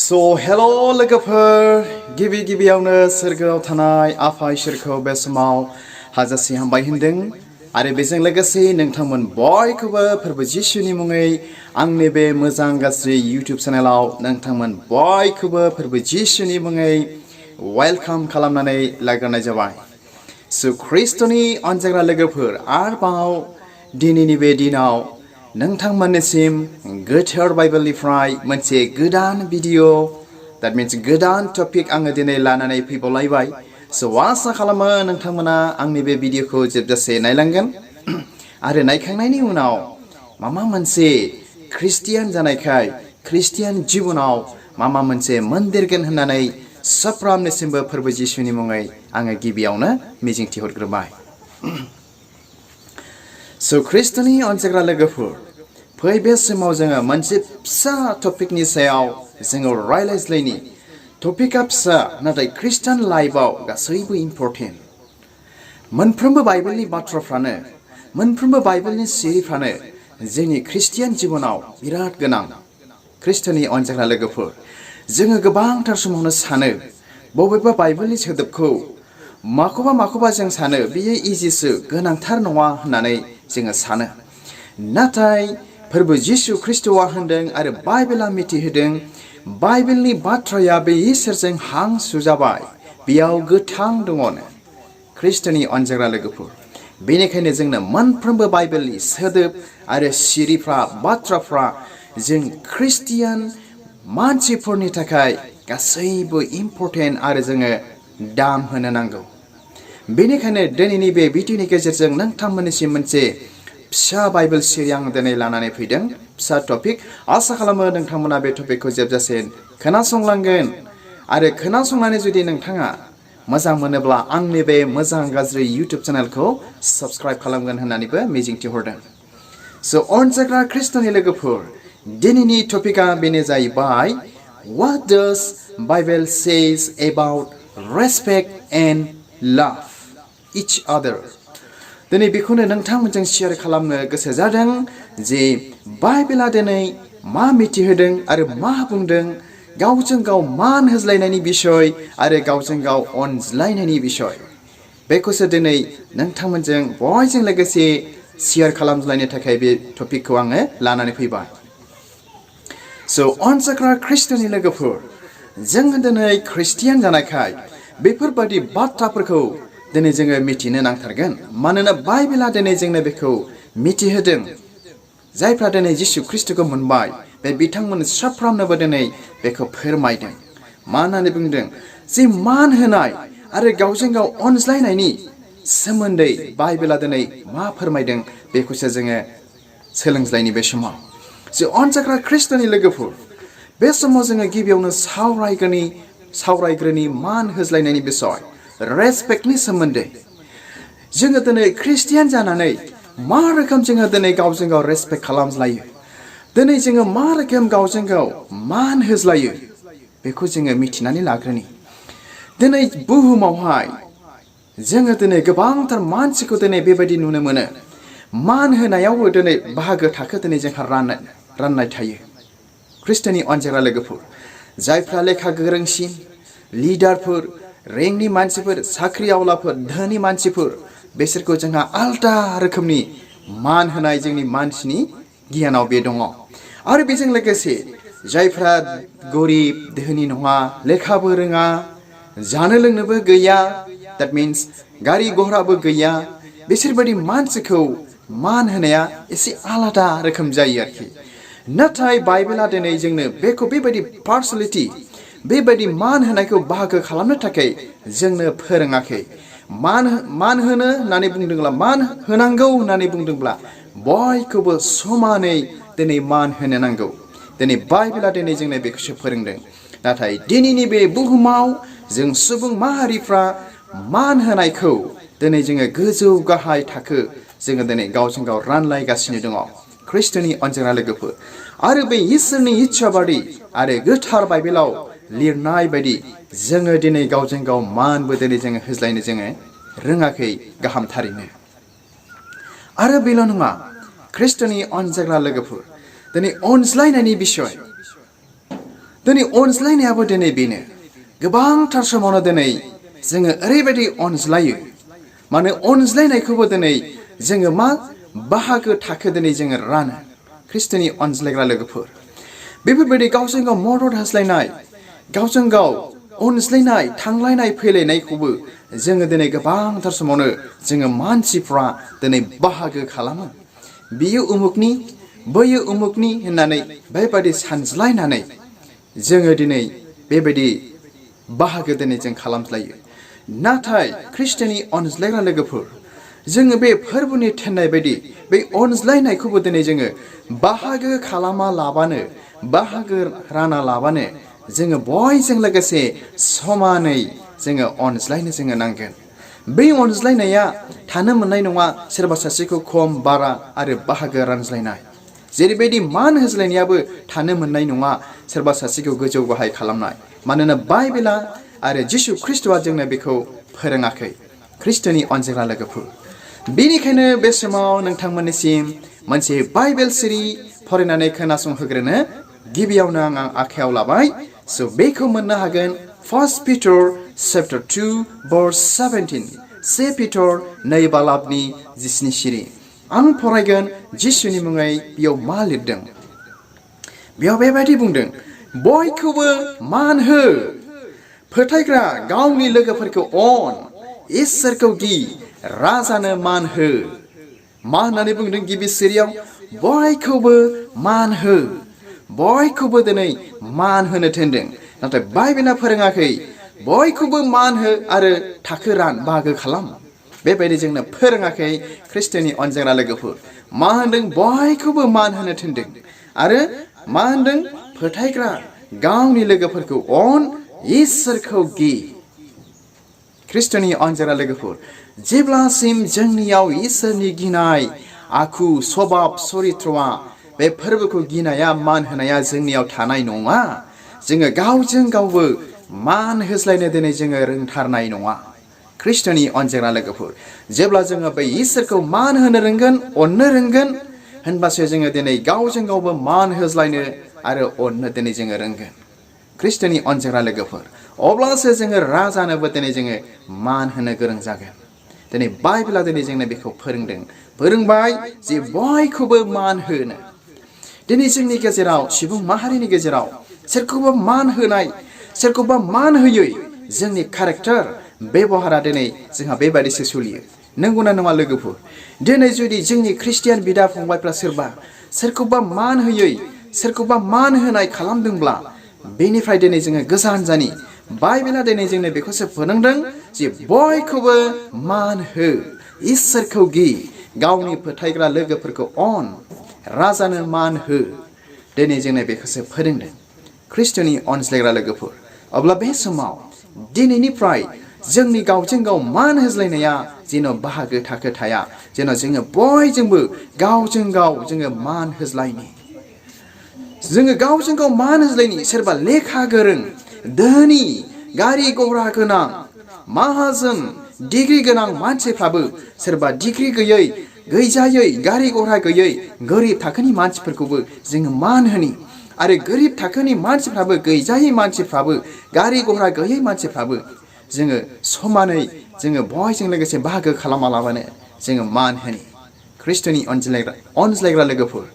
Hello लोगोफोर गिबियावनो सोरगोआव थानाय आफा इसोरखौ बे समाव हाजासे हामबाय होनदों आरो बेजों लोगोसे नोंथांमोन बयखौबो फोरबो जिसुनि मुङै आंनि बे मोजां गाज्रि YouTube चेनेलाव नोंथांमोन बयखौबो फोरबो जिसुनि मुङै वेलकाम खालामनानै लाग्रोनाय जाबाय। ख्रिस्टनि अनजाग्रा लोगोफोर आरोबाव दिनैनि बे दिनाव नोंथांमोननिसिम गोथार बाइबेलनिफ्राय मोनसे गोदान भिडिअ that means गोदान टपिक आङो दिनै लानानै फैबावलायबाय। आसा खालामो नोंथांमोना आंनि बे भिडिअखौ जोबजासे नायलांगोन आरो नायखांनायनि उनाव माबा मोनसे ख्रिस्टियान जानायखाय ख्रिस्टियान जिबनाव माबा मोनसे मोनदेरगोन होननानै साफ्रोमनिसिमबो फोरबो जिसुनि मुङै आङो गिबियावनो मिजिंथिहरग्रोबाय। ख्रिस्टनि अनजाग्रा लोगोफोर फै बे समाव जोङो मोनसे फिसा टपिकनि सायाव जोङो रायज्लायज्लायनि। टपिकआ फिसा नाथाय ख्रिस्टान लाइफआव गासैबो इम्परटेन्ट। मोनफ्रोमबो बाइबेलनि बाथ्राफ्रानो मोनफ्रोमबो बाइबेलनि सिरिफ्रानो जोंनि ख्रिस्टियान जिबनाव बिराद गोनां। ख्रिस्टनि अनजाग्रा लोगोफोर जोङो गोबांथार समावनो सानो बबेबा बाइबेलनि सोदोबखौ माखौबा जों सानो बियो इजिसो गोनांथार नङा होननानै जोङो सानो। नाथाय फोरबो जिसु ख्रिस्टआ होनदों आरो बाइबेला मिथिहोदों बाइबेलनि बाथ्राया बे इसोरजों हां सुजाबाय बेयाव गोथां दङनो। ख्रिस्टनि अनजाग्रा लोगोफोर बेनिखायनो जोंनो मोनफ्रोमबो बाइबेलनि सोदोब आरो सिरिफ्रा बाथ्राफ्रा जों ख्रिस्टियान मानसिफोरनि थाखाय गासैबो इम्परटेन्ट आरो जोङो दाम होनो नांगौ। बेनिखायनो दिनैनि बे भिडिअनि गेजेरजों नोंथांमोननिसिम मोनसे फिसा बाइबेल सिरि आं दिनै लानानै फैदों। फिसा टपिक। आसा खालामो नोंथांमोना बे टपिकखौ जोबजासे खोनासंलांगोन आरो खोनासंनानै जुदि नोंथाङा मोजां मोनोब्ला आंनि बे मोजां गाज्रि इउटुब चेनेलखौ साबस्क्राइब खालामगोन होननानैबो मिजिंथिहरदों। अनजाग्रा ख्रिस्टनि लोगोफोर दिनैनि टपिकआ बेनो जाहैबाय What does Bible says about respect and love each other? दिनै बेखौनो नोंथांमोनजों शेयार खालामनो गोसो जादों जे बाइबेला दिनै मा मिथिहोदों आरो मा बुंदों गावजों गाव मान होज्लायनायनि बिसय आरो गावजों गाव अनज्लायनायनि बिसय। बेखौसो दिनै नोंथांमोनजों बयजों लोगोसे शेयार खालामज्लायनो थाखाय बे टपिकखौ आङो लानानै फैबाय। अनजाग्रा ख्रिस्टनि लोगोफोर जोङो दिनै ख्रिस्टियान जानायखाय बेफोरबादि बाथ्राफोरखौ दिनै जोङो मिथिनो नांथारगोन। मानोना बाइबेला दिनै जोंनो बेखौ मिथिहोदों। जायफ्रा दिनै जिसु ख्रिस्टखौ मोनबाय बे बिथांमोन साफ्रोमनोबो दिनै बेखौ फोरमायदों। मा होननानै बुंदों जे मान होनाय आरो गावजों गाव अनज्लायनायनि सोमोन्दै बाइबेला दिनै मा फोरमायदों बेखौसो जोङो सोलोंज्लायनि बे समाव। अनजाग्रा ख्रिस्टनि लोगोफोर बे समाव जोङो गिबियावनो सावरायग्रोनि मान होज्लायनायनि बिसय रेसपेक्टनि सोमोन्दै। जोङो दिनै ख्रिस्टियान जानानै मा रोखोम जोङो दिनै गावजों गाव रेसपेक्ट खालामज्लायो, दिनै जोङो मा रोखोम गावजों गाव मान होज्लायो बेखौ जोङो मिथिनानै लाग्रोनि। दिनै बुहुमावहाय जोङो दिनै गोबांथार मानसिखौ दिनै बेबायदि नुनो मोनो। मान होनायावबो दिनै बाहागो थाखो दिनै जोंहा राननाय थायो। ख्रिस्टनि अनजाग्रा लोगोफोर जायफ्रा लेखा गोरोंसिन लिडारफोर रेंकनि मानसिफोर साख्रि आवलाफोर धोनि मानसिफोर बिसोरखौ जोंहा आलदा रोखोमनि मान होनाय जोंनि मानसिनि गियानाव बे दङ। आरो बेजों लोगोसे जायफ्रा गरिब धोनि नङा लेखाबो रोङा जानो लोंनोबो गैया that means गारि घराबो गैया बिसोरबायदि मानसिखौ मान होनाया एसे आलादा रोखोम जायो आरोखि। नाथाय बाइबेला दिनै जोंनो बेखौ बेबायदि पार्सनेलिटि बेबायदि मान होनायखौ बाहागो खालामनो थाखाय जोंनो फोरोङाखै। मान होनो होननानै बुंदोंब्ला मान होनांगौ होननानै बुंदोंब्ला बयखौबो समानै दिनै मान होनो नांगौ। दिनै बाइबेला दिनै जोंनो बेखौसो फोरोंदों। नाथाय दिनैनि बे बुहुमाव जों सुबुं माहारिफ्रा मान होनायखौ दिनै जोङो गोजौ गाहाय थाखो जोङो दिनै गावजों गाव रानलायगासिनो दङ। ख्रिस्टनि अनजाग्रा लोगोफोर आरो बे इसोरनि इच्छा बादि आरो गोथार बाइबेलाव लिरनाय बायदि जोङो दिनै गावजों गाव मानबो दिनै जोङो होज्लायनो जोङो रोङाखै गाहामथारैनो। आरो बेल' नङा ख्रिस्टनि अनजाग्रा लोगोफोर दिनै अनज्लायनायनि बिसय दिनै अनज्लायनायाबो दिनै बेनो गोबांथार समावनो दिनै जोङो ओरैबायदि अनज्लायो माने अनज्लायनायखौबो दिनै जोङो मा बाहागो थाखो दिनै जोङो रानो ख्रिस्ट'नि अनज्लायग्रा लोगोफोर बेफोरबायदि गावजों गाव मदद होज्लायनाय गावजों गाव अनज्लायनाय थांलायनाय फैलायनायखौबो जोङो दिनै गोबांथार समावनो जोङो मानसिफ्रा दिनै बाहागो खालामो बियो उमुकनि बैयो उमुकनि होननानै बेबायदि सानज्लायनानै जोङो दिनै बेबायदि बाहागो दिनै जों खालामज्लायो नाथाय ख्रिस्ट'नि अनज्लायग्रा लोगोफोर जोङो बे फोरबोनि थिननाय बायदि बे अनज्लायनायखौबो दिनै जोङो बाहागो खालामा लाबानो बाहागो राना लाबानो जोङो बयजों लोगोसे समानै जोङो अनज्लायनो जोङो नांगोन बे अनज्लायनाया थानो मोननाय नङा सोरबा सासेखौ खम बारा आरो बाहागो रानज्लायनाय जेरैबायदि मान होज्लायनायाबो थानो मोननाय नङा सोरबा सासेखौ गोजौ गाहाय खालामनाय मानोना बाइबेला आरो जिसु ख्रिस्ट'आ जोंनो बेखौ फोरोङाखै ख्रिस्ट'नि अनज्लायग्रा लोगोफोर बेनिखायनो बे समाव नोंथांमोननिसिम मोनसे बाइबेल सिरि फरायनानै खोनासंहोग्रोनो गिबियावनो आं आखायाव लाबाय स' बेखौ मोननो हागोन 1 Peter chapter 2 verse 17 से पिटर नै बालाबनि 17 सिरि आं फरायगोन जिसुनि मुङै बेयाव मा लिरदों बेयाव बेबायदि बुंदों बयखौबो मान हो फोथायग्रा गावनि लोगोफोरखौ अन इसोरखौ गि राजानो मान हो मा होननानै बुंदों गिबि सिरियाव बयखौबो मान हो बयखौबो दिनै मान होनो थिनदों नाथाय बाइबेला फोरोङाखै बयखौबो मान हो आरो थाखो रान बाहागो खालाम बेबायदि जोंनो फोरोङाखै ख्रिस्ट'नि अनजाग्रा लोगोफोर मा होनदों बयखौबो मान होनो थिनदों आरो मा होनदों फोथायग्रा गावनि लोगोफोरखौ अन इसोरखौ गि ख्रिस्ट'नि अनजाग्रा लोगोफोर जेब्लासिम जोंनियाव इसोरनि गिनाय आखु सभाब चरित्रआ बे फोरबोखौ गिनाया मान होनाया जोंनियाव थानाय नङा जोङो गावजों गावबो मान होज्लायनो दिनै जोङो रोंथारनाय नङा ख्रिस्ट'नि अनजाग्रा लोगोफोर जेब्ला जोङो बै इसोरखौ मान होनो रोंगोन अननो रोंगोन होनबासो जोङो दिनै गावजों गावबो मान होज्लायनो आरो अननो दिनै जोङो रोंगोन ख्रिस्ट'नि अनजाग्रा लोगोफोर अब्लासो जोङो राजानोबो दिनै जोङो मान होनो गोरों जागोन दिनै बाइबेला दिनै जोंनो बेखौ फोरोंबाय जे बयखौबो मान होनो दिनै जोंनि गेजेराव सुबुं माहारिनि गेजेराव सोरखौबा मान होनाय सोरखौबा मान होयै जोंनि केरेक्टार बेबहारा दिनै जोंहा बेबायदिसो सोलियो नंगौना नङा लोगोफोर दिनै जुदि जोंनि ख्रिस्टियान बिदा फंबायफ्रा सोरखौबा मान होयै सोरखौबा मान होनाय खालामदोंब्ला बेनिफ्राय दिनै जोङो गोजान जानि बाइबेला दिनै जोंनो बेखौसो फोरोंदों जे बयखौबो मान हो इसोरखौ गि गावनि फोथायग्रा लोगोफोरखौ अन राजानो मान हो दिनै जोंनो बेखौसो फोरोंदों ख्रिस्ट'नि अनज्लायग्रा लोगोफोर अब्ला बे समाव दिनैनिफ्राय जोंनि गावजों गाव मान होज्लायनाया जेन' बाहागो थाखो थाया जेन' जोङो बयजोंबो गावजों गाव जोङो मान होज्लायनि जोङो गावजों गाव मान होज्लायनि सोरबा लेखा गोरों धोनि गारि घोड़ा गोनां माहाजोन डिग्री गोनां मानसिफ्राबो सोरबा डिग्री गैयै गैजायै गारि घोड़ा गैयै गोरिब थाखोनि मानसिफोरखौबो जोङो मान होनि आरो गोरिब थाखोनि मानसिफ्राबो गैजायै मानसिफ्राबो गारि घोड़ा गैयै मानसिफ्राबो जोङो समानै जोङो बयजों लोगोसे बाहागो खालामालाबानो जोङो मान होनि ख्रिस्ट'नि अनज्लायग्रा लोगोफोर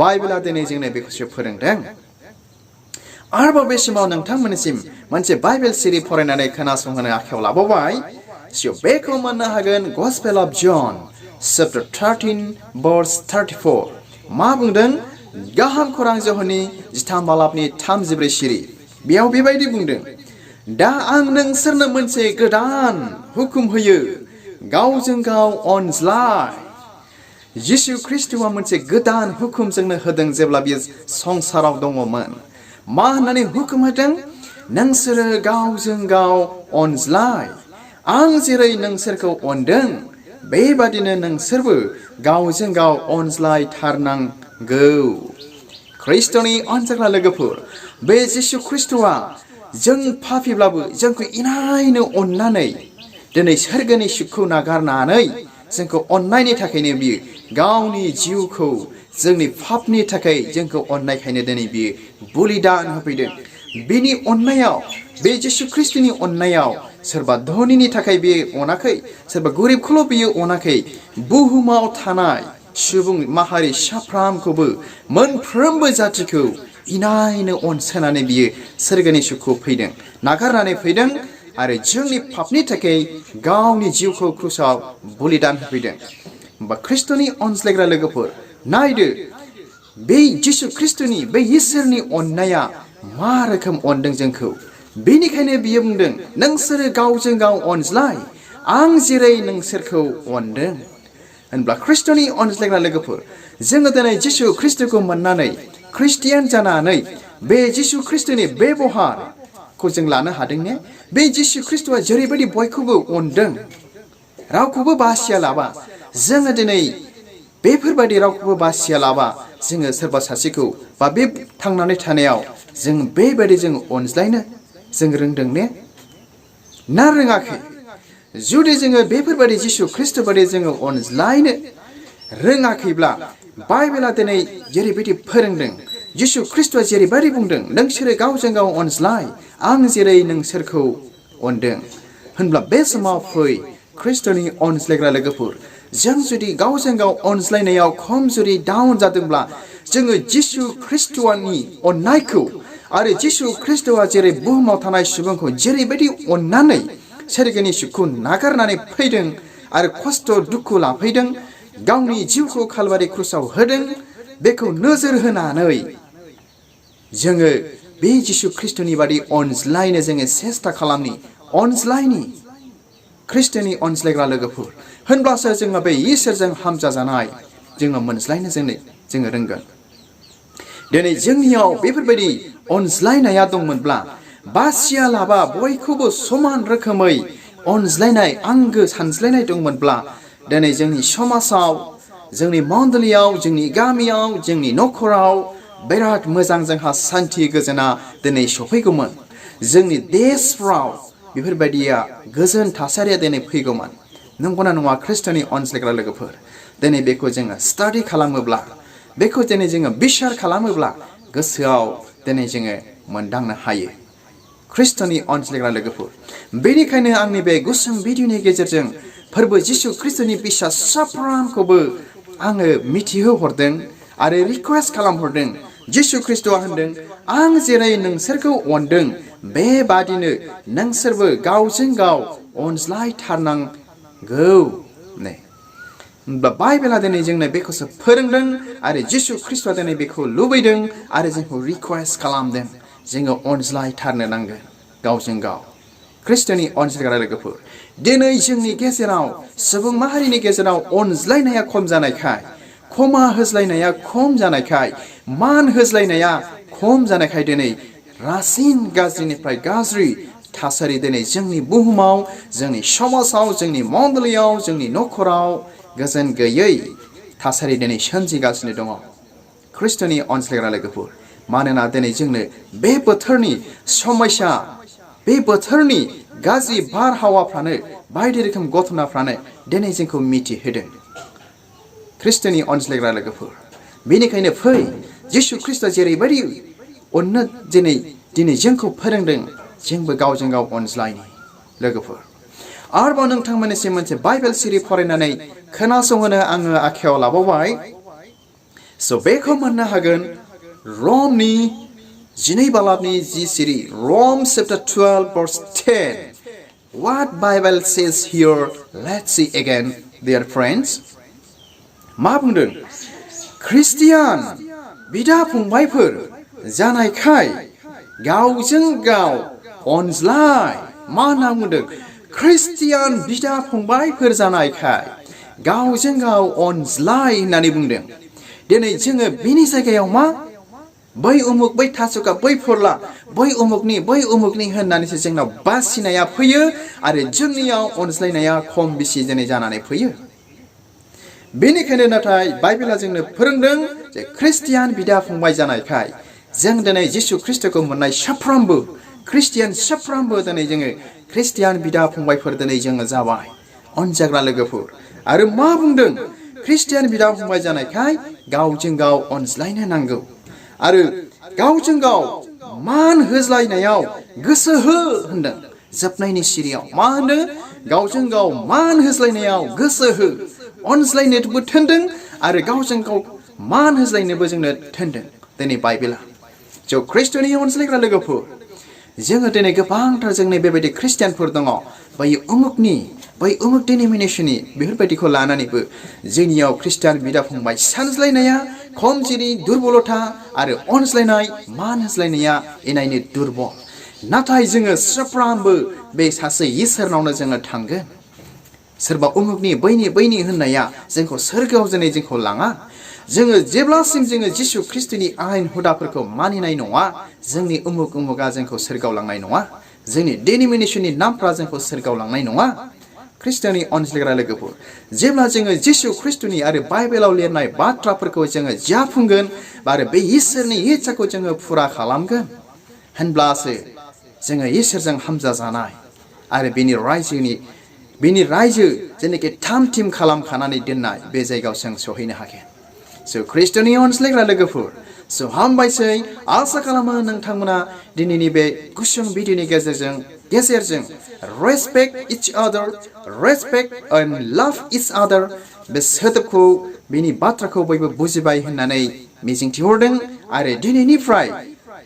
बाइबेला दिनै जोंनो बेखौसो फोरोंदों आरोबाव बे समाव नोंथांमोननिसिम मोनसे बाइबेल सिरि फरायनानै खोनासंहोनो आखायाव लाबावबाय बेखौ मोननो हागोन गस्पेल अफ जन चैप्टर 13 verse 34 मा बुंदों गाहाम खौरां जहननि 13 बालाबनि 34 सिरि बेयाव बेबायदि बुंदों दा आं नोंसोरनो मोनसे गोदान हुकुम होयो गावजों गाव अनज्लाय जिसु ख्रिस्ट'आ मोनसे गोदान हुकुम जोंनो होदों जेब्ला बियो संसाराव दङमोन मा होननानै हुकुम होदों नोंसोरो गावजों गाव अनज्लाय आं जेरै नोंसोरखौ अनदों बेबादिनो नोंसोरबो गावजों गाव अनज्लायथारनांगौ ख्रिस्ट'नि अनजाग्रा लोगोफोर बे जिसु ख्रिस्ट'आ जों पापिब्लाबो जोंखौ इनायनो अननानै दिनै सोरगोनि सुखखौ नागारनानै जोंखौ अननायनि थाखायनो बियो गावनि जिउखौ जोंनि पापनि थाखाय जोंखौ अननायखायनो दिनै बियो बलिदान होफैदों बिनि अननायाव बे जिसु ख्रिस्टनि अननायाव सोरबा धनिनि थाखाय बे अनाखै सोरबा गरिबखौल' बियो अनाखै बुहुमाव थानाय सुबुं माहारि साफ्रामखौबो मोनफ्रोमबो जातिखौ इनायनो अनसायनानै बियो सोरगोनि सुखुआव फैदों नागारनानै फैदों आरो जोंनि पापनि थाखाय गावनि जिउखौ क्रुसाव बलिदान होफैदों बा ख्रिस्टनि अनज्लायग्रा लोगोफोर नायदो बे जिसु ख्रिस्टनि बे इसोरनि अननाया मा रोखोम अनदों जोंखौ बेनिखायनो बियो बुंदों नोंसोरो गावजों गाव अनज्लाय आं जेरै नोंसोरखौ अनदों होनब्ला ख्रिस्टनि अनज्लायग्रा लोगोफोर जोङो दिनै जिसु ख्रिस्टखौ मोननानै ख्रिस्टियान जानानै बे जिसु ख्रिस्टनि बेबहारखौ जों लानो हादों ने बे जिसु ख्रिस्टआ जेरैबायदि बयखौबो अनदों रावखौबो बासिया लाबा जोङो दिनै बेफोरबायदि रावखौबो बासिया लाबा जोङो सोरबा सासेखौ बा बे थांनानै थानायाव जों बेबायदि जों अनज्लायनो जों रोंदों ने ना रोङाखै जुदि जोङो बेफोरबायदि जिसु ख्रिस्ट बायदि जोङो अनज्लायनो रोङाखैब्ला बाइबेला दिनै जेरैबायदि फोरोंदों जिसु ख्रिस्टआ जेरैबायदि बुंदों नोंसोरो गावजों गाव अनज्लाय आं जेरै नोंसोरखौ अनदों होनब्ला बे समाव फै ख्रिस्टनि अनज्लायग्रा लोगोफोर जों जुदि गावजों गाव अनज्लायनायाव खम जुदि डाउन जादोंब्ला जोङो जिसु ख्रिस्टनि अननायखौ आरो जिसु ख्रिस्टआ जेरै बुहुमाव थानाय सुबुंखौ जेरैबायदि अननानै सोरगोनि सुखौ नागारनानै फैदों आरो खस्थ' दुखु लाफैदों गावनि जिउखौ कालभारि क्रुसाव होदों बेखौ नोजोर होनानै जोङो बे जिसु ख्रिस्टनि बादि अनज्लायनो जोङो सेस्था खालामनि अनज्लायनि ख्रिस्टनि अनज्लायग्रा लोगोफोर होनब्लासो जोङो बे इसोरजों हामजाजानाय जोङो मोनज्लायनो जोङो रोंगोन दिनै जोंनियाव बेफोरबायदि अनज्लायनाया दंमोनब्ला बासिया लाबा बयखौबो समान रोखोमै अनज्लायनाय आंगो सानज्लायनाय दंमोनब्ला दिनै जोंनि समाजाव जोंनि मण्डलियाव जोंनि गामियाव जोंनि न'खराव बिराद मोजां जोंहा सान्थि गोजोना दिनै सफैगौमोन जोंनि देशफ्राव बेफोरबायदिया गोजोन थासारिया दिनै फैगौमोन नंगौना नङा ख्रिस्टनि अनज्लायग्रा लोगोफोर दिनै बेखौ जोङो स्टाडि खालामोब्ला बेखौ दिनै जोङो बिसार खालामोब्ला गोसोआव दिनै जोङो मोनदांनो हायो ख्रिस्टनि अनज्लायग्रा लोगोफोर बेनिखायनो आंनि बे गुसुं भिडिअनि गेजेरजों फोरबो जिसु ख्रिस्टनि बिसास साफ्रामखौबो आङो मिथिहोहरदों आरो रिकुवेस्ट खालामहरदों जिसु ख्रिस्टआ होनदों आं जेरै नोंसोरखौ अनदों बेबादिनो नोंसोरबो गावजों गाव अनज्लायथारनांगौ ने होनब्ला बाइबेला दिनै जोंनो बेखौसो फोरोंदों आरो जिसु ख्रिस्टआ दिनै बेखौ लुबैदों आरो जोंखौ रिकुवेस्ट खालामदों जोङो अनज्लायथारनो नांगोन गावजों गाव ख्रिस्टनि अनज्लायग्रा लोगोफोर दिनै जोंनि गेजेराव सुबुं माहारिनि गेजेराव अनज्लायनाया खम जानायखाय क्षमा होज्लायनाया खम जानायखाय मान होज्लायनाया खम जानायखाय दिनै रासिन गाज्रिनिफ्राय गाज्रि थासारि दिनै जोंनि बुहुमाव जोंनि समाजाव जोंनि मण्डलियाव जोंनि न'खराव गोजोन गैयै थासारि दिनै सोमजिगासिनो दङ ख्रिस्टनि अनज्लायग्रा लोगोफोर मानोना दिनै जोंनो बे बोथोरनि समस्या बे बोथोरनि गाज्रि बारहावाफ्रानो बायदि रोखोम घटनाफ्रानो दिनै जोंखौ मिथिहोदों ख्रिस्टनि अनज्लायग्रा लोगोफोर बेनिखायनो फै जिसु ख्रिस्टआ जेरैबायदि अननो दिनै जोंखौ फोरोंदों जोंबो गावजों गाव अनज्लायनि लोगोफोर आरोबाव नोंथांमोननिसिम मोनसे बाइबेल सिरि फरायनानै खोनासंहोनो आङो आखायाव लाबावबाय स' बेखौ मोननो हागोन रमनि 12 बालाबनि 10 सिरि रम chapter 12 verse 10 what Bible says here let's see again dear friends मा बुंदों ख्रिस्टियान बिदा फंबायफोर जानायखाय गावजों गाव अनज्लाय मा होनना बुंदों ख्रिस्टियान बिदा फंबायफोर जानायखाय गावजों गाव अनज्लाय होननानै बुंदों दिनै जोङो बिनि जायगायाव मा बै उमुक बै थासुका बै फरला बै उमुकनि होननानैसो जोंनाव बासिनाया फैयो आरो जोंनियाव अनज्लायनाया खम बिसि दिनै जानानै फैयो बेनिखायनो नाथाय बाइबेला जोंनो फोरोंदों जे ख्रिस्टियान बिदा फंबाय जानायखाय जों दिनै जिसु ख्रिस्टखौ मोननाय साफ्रोमबो ख्रिस्टियान साफ्रोमबो दिनै जोङो ख्रिस्टियान बिदा फंबायफोर दिनै जोङो जाबाय अनजाग्रा लोगोफोर आरो मा बुंदों ख्रिस्टियान बिदा फंबाय जानायखाय गावजों गाव अनज्लायनो नांगौ आरो गावजों गाव मान होज्लायनायाव गोसो हो होनदों जोबनायनि सिरियाव मा होनो गावजों गाव मान होज्लायनायाव गोसो हो अनज्लायनोबो थिनदों आरो गावजों गाव मान होज्लायनोबो जोंनो थिनदों दिनै बाइबेला ज' ख्रिस्ट'नि अनज्लायग्रा लोगोफोर जोङो दिनै गोबांथार जोंनि बेबायदि ख्रिस्टियानफोर दङ बै उमुक डिनोमिनेसननि बेफोरबायदिखौ लानानैबो जोंनियाव ख्रिस्टियान बिदा फंबाय सानज्लायनाया खमजिरि दुरबलथा आरो अनज्लायनाय मान होज्लायनाया इनायनो दुरबल नाथाय जोङो साफ्रोमबो बे सासे इसोरनावनो जोङो थांगोन सोरबा उमुकनि बैनि होननाया जोंखौ सोरगोआव दिनै जोंखौ लाङा जोङो जेब्लासिम जोङो जिसु ख्रिस्टनि आयेन हुदाफोरखौ मानिनाय नङा जोंनि उमुका जोंखौ सोरगोआव लांनाय नङा जोंनि डिनोमिनेसननि नामफ्रा जोंखौ सोरगोआव लांनाय नङा ख्रिस्ट'नि अनज्लायग्रा लोगोफोर जेब्ला जोङो जिसु ख्रिस्टनि आरो बाइबेलाव लिरनाय बाथ्राफोरखौ जोङो जाफुंगोन आरो बे इसोरनि इच्छाखौ जोङो फुरा खालामगोन होनब्लासो जोङो इसोरजों हामजा जानाय आरो बिनि रायजो जेनाखि थाम थिम खालामखानानै दोननाय बे जायगायाव जों सहैनो हागोन स' ख्रिस्ट'नि अनज्लायग्रा लोगोफोर स' हामबायसै आसा खालामो नोंथांमोना दिनैनि बे गुसुं भिडिअनि गेजेरजों रेसपेक्ट इच आदार रेसपेक्ट एन्ड लाभ इच आदार बे सोदोबखौ बिनि बाथ्राखौ बयबो बुजिबाय होननानै मिजिंथिहरदों आरो दिनैनिफ्राय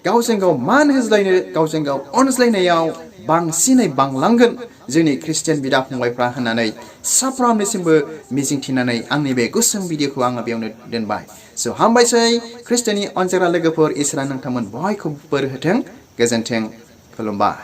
गावजों गाव मान होज्लायनो गावजों गाव अनज्लायनायाव बांसिनै बांलांगोन जोंनि ख्रिस्टियान बिदा फंबायफ्रा होननानै साफ्रोमनिसिमबो मिजिंथिनानै आंनि बे गुसुं भिडिअखौ आङो बेयावनो दोनबाय स' हामबायसै ख्रिस्टियाननि अनजाग्रा लोगोफोर इसोरा नोंथांमोन बयखौबो बोर होथों गोजोन्थों खुलुमबाय